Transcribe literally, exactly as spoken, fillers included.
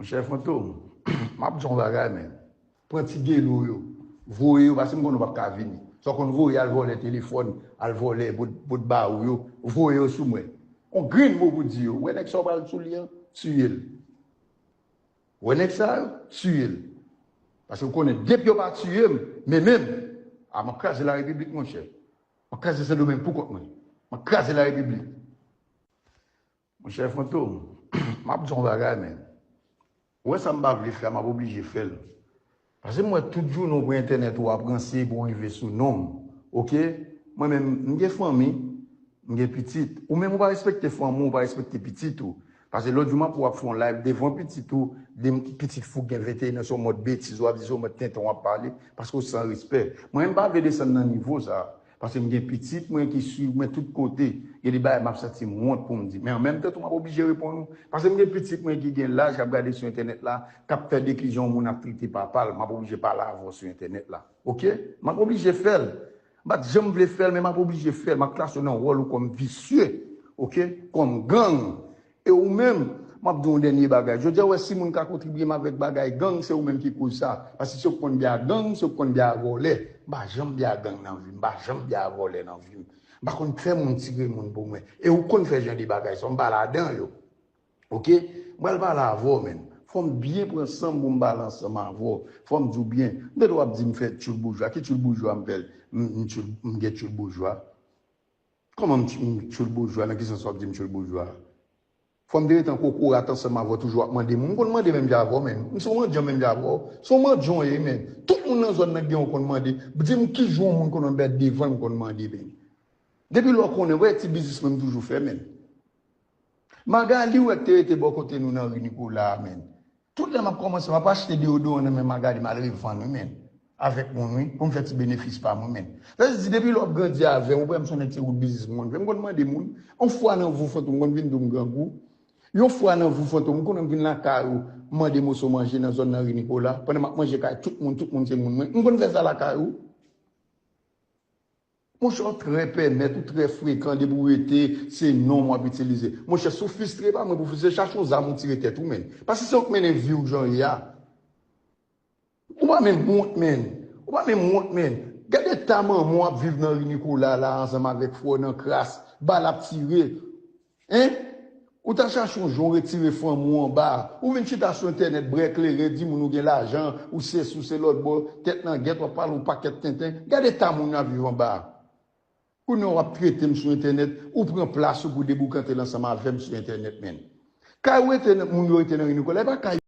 Monchè Fantom, m ap di w yon bagay, men. Pran ti gelo yo. Voye yo, paske m konnen w p ap ka vini. Sa w konn voye al vòlè telefòn, al vòlè bòt, bòt ba ou yo. Voye yo sou mwen. On grenn mo pou di yo. Wè nèg sa w pral sou li an, tiye l. Wè nèg sa yo, tiye l. Paske w konnen, depi yo pa tiye m, men menm, a, m ap kraze larepiblik, monchè. M ap kraze Sendomeng pou kont mwen. M ap kraze larepiblik. Monchè Fantom, m ap di w yon bagay, men. Ou wè sa m pa vle fè a, m ap oblije fè l. Paske m wè tout jounen w pran entènèt ou ap ranse pou w rive sou non m. Oke? Mwen menm, m gen fanmi, m gen pitit. Ou menm ou pa respekte fanmi w, ou pa respekte pitit ou. Paske lòt jou m ap wè w ap fè yon live devan pitit ou, de pitit fou gen venteyen an, se yon mòd betiz w ap di, se yon mòd tenten w ap pale, paske w san respè. Mwen menm m pa vle desann nan nivo sa. Paske m gen pitit mwen ki swiv mwen tout kote. Gen de bagay m ap santi m wont pou m di. Men an menm tan tou, m ap oblije reponn ou. Paske m gen pitit mwen ki gen laj, k ap gade sou entènèt la, k ap fè dekizyon yon moun ap trete papa l. M ap oblije pale avè w sou entènèt la. Oke? M ap oblije fè l. M pa t janm vle fè l, men m ap oblije fè l. M ap klase w nan wòl ou kòm visye. Oke? Kòm gang. E ou menm, m ap di w yon dènye bagay. Jodi a, w wè si moun ka kontribye m avèk bagay gang, se ou menm ki koz sa. Paske se ou k konn byen ak gang, se ou k konn byen ak vòlè. M pa janm byen ak gang nan vi m, m pa janm byen ak vòlè nan vi m. M pa konn fè moun tire moun pou mwen. E ou konn fè jan de bagay sa, m pa ladan yo. Oke? M pral pale avè w, men. Fò m byen pran san m pou m pale ansanm avè w. Fò m di w byen. M tande w ap di m fè tchoul boujwa. Ki tchoul boujwa m fè? M, m tchoul, m gen tchoul boujwa. Kòman m tch-, m tchoul boujwa? Nan ki sans w ap di m tchoul boujwa? Fò m te ret an kokorat ansanm avè w toujou ap mande moun. M konn mande menm jan avè w, men. M se yon mandyan menm jan avè w. Se yon mandyan w ye, men. Tout moun nan zòn nan gen yon konn mande. Di m ki jan yon moun konn anbèt devan l m konn mande, men. Depi lè w konnen, wè ti biznis mwen m toujou fè, men. Magali, wè k te rete bò kote nou nan ri Nikola a, men. Tout lè m ap kòmanse, m ap achte deyodoran nan men Magali, m al revann, wi, men. Avèk moun, wi, pou m fè ti benefis pa m, wi, men. Sa vle di, depi lè w ap grandi avè m, ou wè m se yon nèg se wout biznis m konn fè. M konn mande moun, yon fwa nan vi w Fantom, m konn vin di w m grangou. Yon fwa nan vi w Fantom, m konn vin lakay ou, m mande moso manje nan zòn nan ri Nikola. Pandan m ap manje kay tout moun, tout moun se moun mwen. M konn fè sa lakay ou. Monchè, w trè pèmèt, ou trè frekan, depi w rete, se non m w ap itilize. Monchè, si w fistre, pa mwen pou fistre, chache yon zam ou tire tèt ou, men. Paske se ou k mennen vi w jan w ye a. Ou pa menm wont, men. Ou pa menm wont, men. Gade eta manman w ap viv nan ri Nikola la, ansanm avèk frè w nan kras, bal ap tire. Hein? Ou ta chache yon jan w retire fanmi w anba. Ou vin chita sou entènèt, bwè kleren, di moun ou gen lajan, ou sesi, ou se lòtbò, tèt nan gèt, w ap pale yon pakèt tenten. Gade eta moun ap viv anba. Kounye a w ap trete m sou entènèt, ou pran plas ou pou deboukante l ansanm avè m sou entènèt, men. Kay ou rete nan, moun yo rete nan ri Nikola, e pa kay